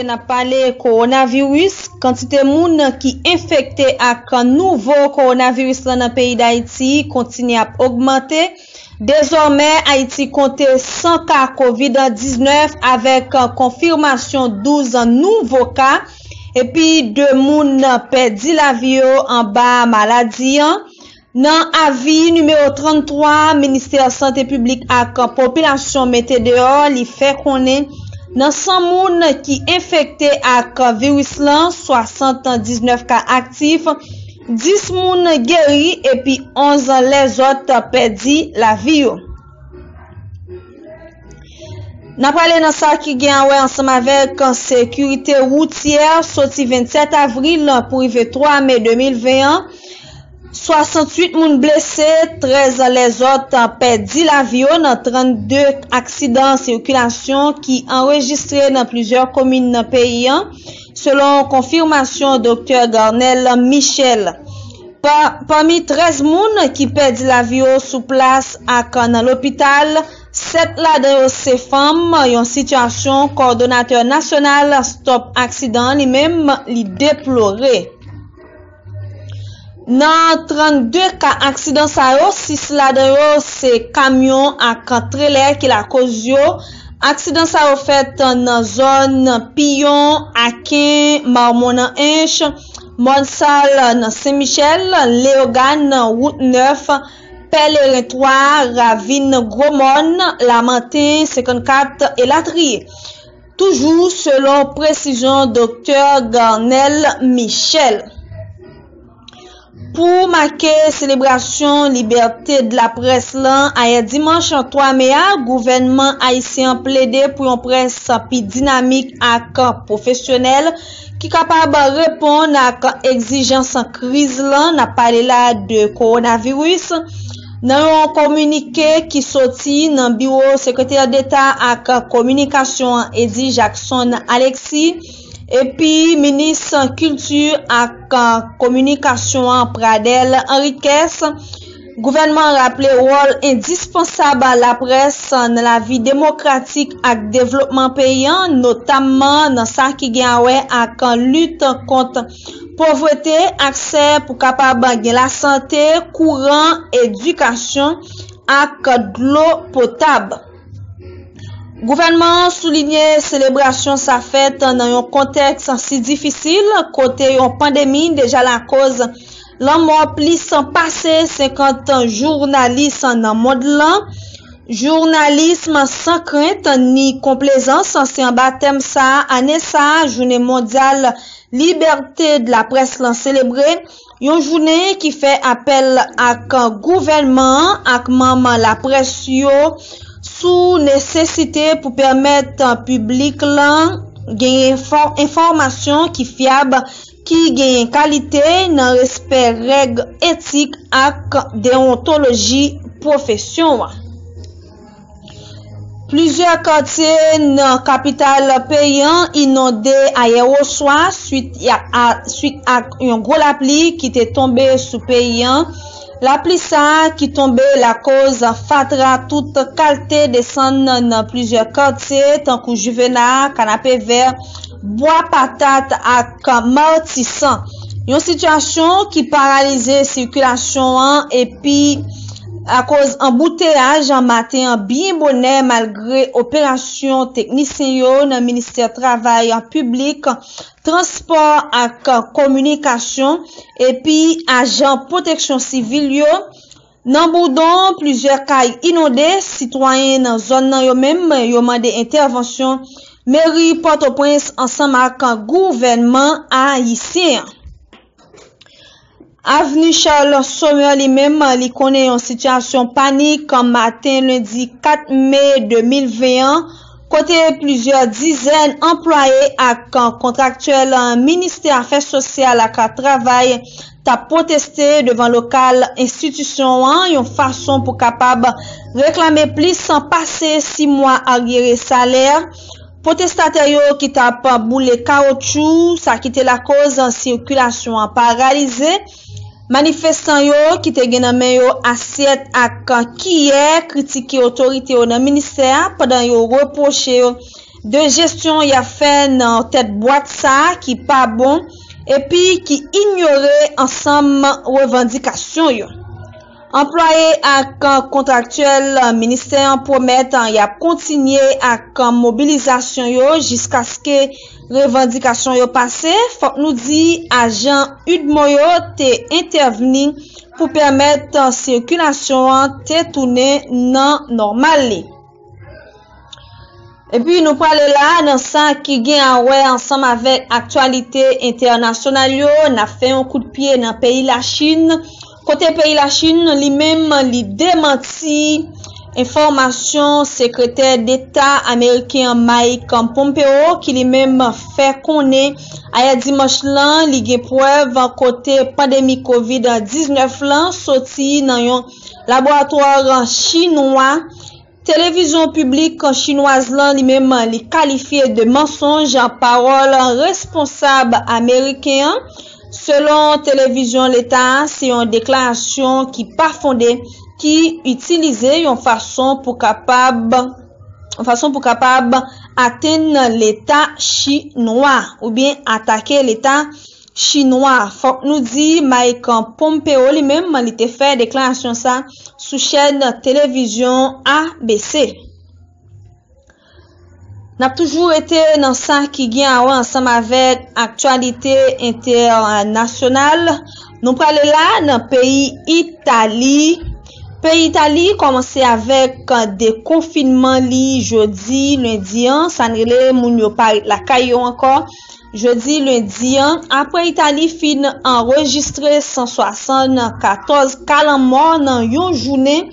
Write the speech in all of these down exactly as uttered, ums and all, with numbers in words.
N ap pale kowonaviris. Kantite moun ki enfekte ak nouvo kowonaviris lan nan peyi Dayiti kontinye ap ogmante. Dezòmè, Ayiti konte san ka kovid diznèf avèk konfimasyon douz nouvo ka, epi de moun pèdi lavi yo anba maladi an. Nan avi nimewo tranntwa, Ministè Sante Piblik ak Popilasyon mete deyò, li fè konnen nan san moun ki enfekte ak viris lan, swasanndiznèf ka aktif, dis moun geri epi onz lèzòt pèdi lavi yo. N ap prale nan sa ki gen a wè ansanm avèk sekirite woutyè. Soti vennsèt avril pou rive twa me de mil ven an, swasanntuit moun blese, trèz lèzòt pèdi lavi yo nan trannde aksidan sikilasyon ki anrejistre nan plizyè komin nan peyi an, selon konfimasyon Doktè Garnel Michel. Pa, pami trèz moun ki pèdi lavi yo sou plas ak nan lopital, sèt ladan yo se fanm, yon sitiyasyon kòdonatè nasyonal Stop Aksidan li menm li deplore. Nan trannde ka aksidan sa yo, sis ladan yo se kamyon ak trelè ki lakoz yo. Aksidan sa yo fèt nan zòn Piyon, Aken, Marmon nan Ench, Mòn Sal nan Sen Michèl, Leyogàn, Wout Nèf, Pèleren twa, Ravin Gwo Mòn, Lamanten senkannkat, elatriye. Toujou selon presizyon Doktè Garnel Michel. Pou make selebrasyon libète de laprès lan, ayè dimanch twa me a, gouvènman ayisyen an plede pou yon près pi dinamik ak pwofesyonèl ki kapab reponn ak egzijans kriz lan. N ap pale la de kowonaviris. Nan yon kominike ki soti nan biwo sekretè deta ak kominikasyon an, Eddy Jackson Alexis, epi minis kilti ak kominikasyon an, Pradel Henriquez, gouvènman an raple wòl endispansab laprès nan lavi demokratik ak devlopman peyi an, notamman nan sa ki gen a wè ak lit kont povrete, aksè pou kapab gen lasante, kouran, edikasyon ak dlo potab. Gouvènman an soulinye selebrasyon sa fèt nan yon kontèks si difisil, kote yon pandemi deja lakoz lanmò plis pase senkant jounalis nan mond lan. Jounalis san krent ni konplezans, se anba tèm sa a, ane sa a, Jounen Mondyal Libète de Laprès lan selebre, yon jounen ki fè apèl ak gouvènman an ak manm laprès yo sou nesesite pou pèmèt piblik lan genyen enfò-, enfòmasyon ki fyab, ki genyen kalite nan respè règ etik ak dewontoloji pwofesyon an. Plizyè katye nan kapital peyi an inonde ayè oswa swit a, a, swit ak yon gwo lapli ki te tonbe sou peyi an. Lapli sa a ki tonbe lakoz fatra tout kalte desann nan plizyè katye, tankou Juvena, Kanapevè, Bwa Patat ak Matisan. Yon sitiyasyon ki paralize sikilasyon an epi akoz anbouteyaj maten an byen bonè, malgre operasyon teknisyen yo nan ministè travay piblik, transpò ak kominikasyon epi ajan pwoteksyon sivil yo. Nan Boudon, plizyè kay inonde, sitwayen nan zòn nan yo menm, yo mande entèvansyon meri Pòtoprens ansanm ak gouvènman ayisyen an. Avni Charles Sommer li menm, li konnen yon sitiyasyon panik maten lendi kat me de mil ven an, kote plizyè dizèn anplwaye ak kontraktyèl Ministè Afè Sosyal ak Travay t ap pwoteste devan lokal enstitisyon an, yon fason pou kapab reklame plis pase sis mwa aryere salè. Pwotestatè yo ki t ap boule kawotchou, sa ki te lakoz sikilasyon an paralize. Manifestan yo ki te gen nan men yo asyèt ak kiyè kritike otorite yo nan ministè a pandan yo repwoche yo de jesyon y ap fè nan tèt bwat sa a ki pa bon epi ki inyore ansanm revandikasyon yo. Anplwaye ak kontraktyèl ministè an pwomèt y ap kontinye ak mobilizasyon yo jiskaske revandikasyon yo pase. Fòk nou di ajan UDMO yo te entèvni pou pèmèt sikilasyon an te tounen nan nòmal li. Epi nou prale la nan sa ki gen a wè ansanm avèk aktyalite entènasyonal yo, n ap fè yon kout pye nan peyi Lachin, kote peyi Lachin li menm li demanti enfòmasyon sekretè deta ameriken an Mike Pompeo ki li menm fè konnen ayè dimanch lan li gen prèv kote pandemi kovid diznèf lan soti nan yon laboratwa chinwa. Televizyon piblik chinwaz lan li menm li kalifye de mansonj pawòl responsab ameriken an. Selon televizyon leta a, se yon deklarasyon ki pa fonde, ki itilize yon fason pou kapab yon fason pou kapab atenn leta chinwa oubyen atake leta chinwa. Fòk nou di Mike Pompeo li menm li te fè deklarasyon sa sou chèn televizyon A B C. N ap toujou rete nan sa ki gen a wè ansanm avèk aktyalite entènasyonal. Nou prale la nan peyi Itali. Peyi Itali kòmanse avèk dekonfinman li jodi lendi an. Sa n rele moun yo pa ret lakay yo ankò. Jodi lendi an, apre Itali fin anrejistre san swasannkatòz ka lanmò nan yon jounen,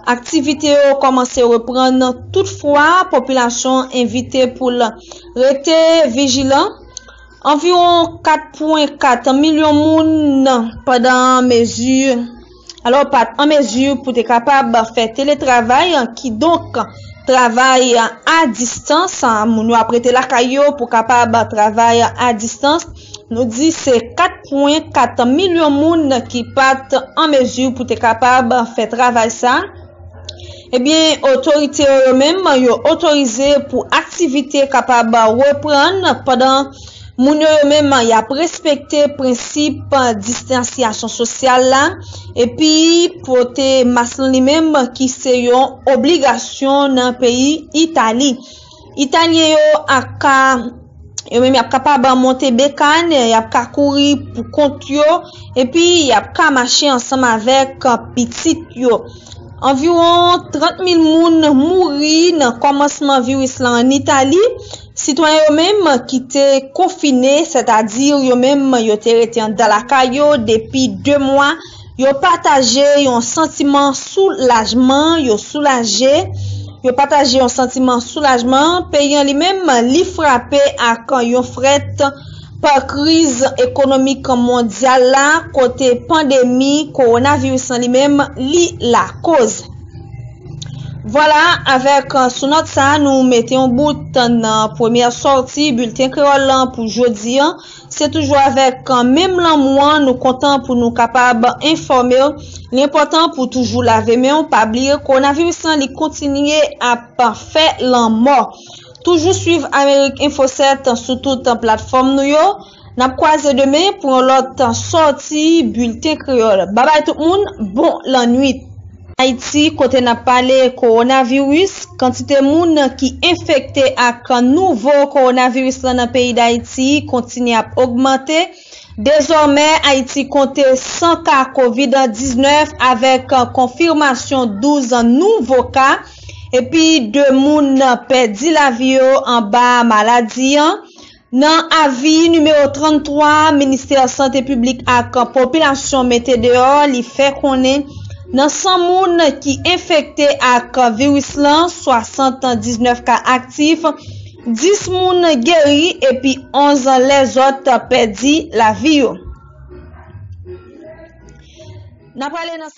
aktivite yo kòmanse reprann. Toutfwa, popilasyon envite pou l rete vijilan. Anviwon kat pwen kat milyon moun pandan mezi alò, pa t an mezi pou te kapab fè teletravay, kidonk travay a distans, moun yo ap rete lakay yo pou kapab travay a distans. Nou di se kat pwen kat milyon moun ki pa t an mezi pou te kapab fè travay sa. Ebyen, otorite yo, yo menm, yo otorize pou aktivite kapab reprann pandan moun yo, yo menm, y ap respekte prensip distansyasyon sosyal la, epi pote mas lan li menm ki se yon obligasyon nan peyi Itali. Italyen yo ap ka, yo menm y ap kapab monte bekàn, y ap ka kouri pou kont yo, epi y ap ka mache ansanm avèk pitit yo. Anviwon trant mil moun mouri nan kòmansman viris lan ann Itali. Sitwayen yo menm ki te konfine, sètadi yo menm yo te rete anndan lakay yo depi de mwa, yo pataje yon santiman soulajman, yo soulaje, yo pataje yon santiman soulajman. Peyi an li menm, li frape ak yon frèt pa kriz ekonomik mondyal la, kote pandemi kowonaviris lan li menm, li lakoz. Vwala, avèk, euh, sou nòt sa a, nou mete yon bout nan premyè sòti bilten kreyòl lan pou jodi an. Se toujou avèk, euh, menm lanmou an, nou kontan pou nou kapab enfòme w. Li enpòtan pou toujou lave men w. Pa bliye, kowonaviris lan, li kontinye ap fè lanmò. Toujou swiv Amerik Enfo sèt sou tout platfòm nou yo. N ap kwaze demen pou yon lòt sòti bilten kreyòl. Babay tout moun, bon lannwit. Ayiti, kote n ap pale kowonaviris, kantite moun ki enfekte ak nouvo kowonaviris lan nan peyi Dayiti kontinye ap ogmante. Dezòmè, Ayiti konte san ka kovid diznèf avèk konfimasyon douz nouvo ka, epi de moun pèdi lavi yo anba maladi an. Nan avi nimewo tranntwa, Ministè Sante Piblik ak Popilasyon mete deyò, li fè konnen nan san moun ki enfekte ak viris lan, swasann diznèf ka aktif, dis moun geri epi onz lèzòt pèdi lavi yo. N ap prale nan